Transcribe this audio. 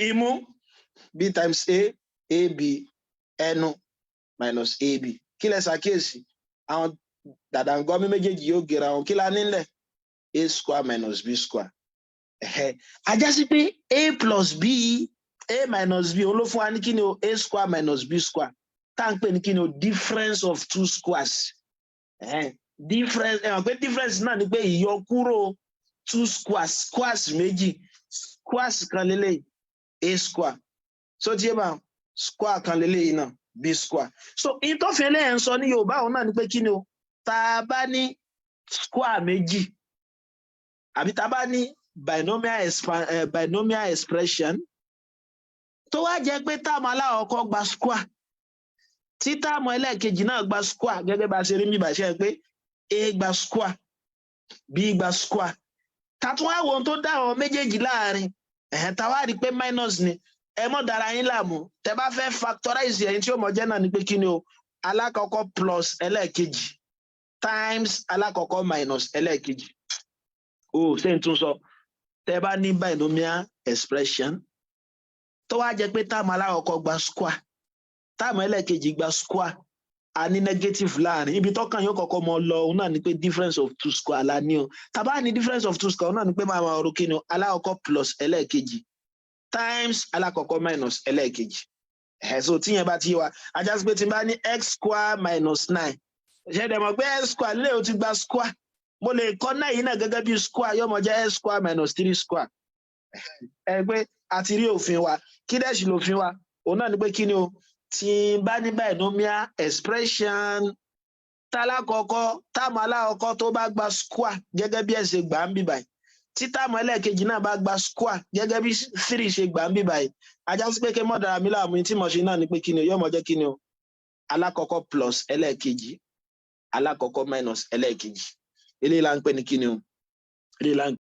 Imú, b times a, ab. Ẹnu, minus ab. Kí lẹ ṣàkíyèsí? Àwọn dàdàngọ́mí méjèèjì yóò gera wọn. Kí la nílẹ̀? A square minus b square. A já sí pé a plus b, a minus b, òun ló fún wa ní kí ni o? A square minus b square, tá à ń pè ní kí ni o? Difference of two squares. Difference, ẹ mọ̀ pé difference náà ni pé ìyọkúrò two squares, squares méjì. Squares kan lélẹ̀, a square. So tí ẹ bá square kan lélẹ̀ náà, b square. So ìtọ́fin eléyìí ń sọ ní Yorùbá, òun náà ni pé kí ni o? Tá a bá ní square méjì, àbí tá a bá ní binomial expression tó wá jẹ́ pé term alákọ̀ọ́kọ́ gba square, tí term ẹlẹ́ẹ̀kejì náà gba square, gẹ́gẹ́ bá a ṣe rí mi bá ṣe pé a gba square, b gba square, tàtún wá wo ohun tó dá àwọn méjèèjì láàrin ẹ̀hẹ́n, tá wá rí i pé minus ni, ẹ mọ̀ dára yín láàmú. Tẹ bá fẹ́ factorize ẹ̀yin, tí ó mọ̀ jẹ́ náà ni pé kí ni o? Alákọ̀ọ́kọ́ plus ẹlẹ́ẹ̀kejì times alákọ̀ọ́kọ́ minus ẹlẹ́ẹ̀kejì. O ṣé n tún sọ? Tẹ bá ní binomial expression tó wá jẹ́ pé term alákọ̀ọ́kọ́ gba square, term ẹlẹ́ẹ̀kejì gba square, a ní negative láàrin, ibi tọ́kàn yóò kọ́kọ́ mọ lọ, òun náà ni pé difference of two square la ní o. Tá bá ní difference of two square, òun náà ni pé máa máa ro kí ni o? Alákọ̀ọ́kọ́ plus ẹlẹ́ẹ̀kejì times alákọ̀ọ́kọ́ minus ẹlẹ́ẹ̀kejì. Ẹ̀ so tíyẹn bá ti yé wa, a já sí pé tí n bá ní x square minus nine, ṣe dẹ̀ mọ̀ pé x square lè o ti gba square, mo lè kọ́ náà yìí náà gẹ́gẹ́ bí square, yóò mọ jẹ́ x square minus three square. Ẹ pé a ti rí òfin wa. Kí dẹ̀ sì lòfin wa? Òun náà ni pé kí ni o? Tí n bá ní binomial expression tálákọ̀ọ́kọ́, term alákọ̀ọ́kọ́ tó bá gba square gẹ́gẹ́ bí ẹ ṣe gbà ń bì báyìí, tí term ẹlẹ́ẹ̀kejì náà bá gba square gẹ́gẹ́ bí three ṣe gbà ń bì báyìí, a já sí pé kí mọ̀ dára mi láàmú, tí mo ṣe náà ni pé kí ni o? Yóò mọ jẹ́ kí ni o? Alákọ̀ọ́kọ́ plus ẹlẹ́ẹ̀kejì, alákọ̀ọ́kọ́ minus ẹlẹ́ẹ̀kejì. Eléyìí là ń pè ní kí ni o? Eléyìí là ń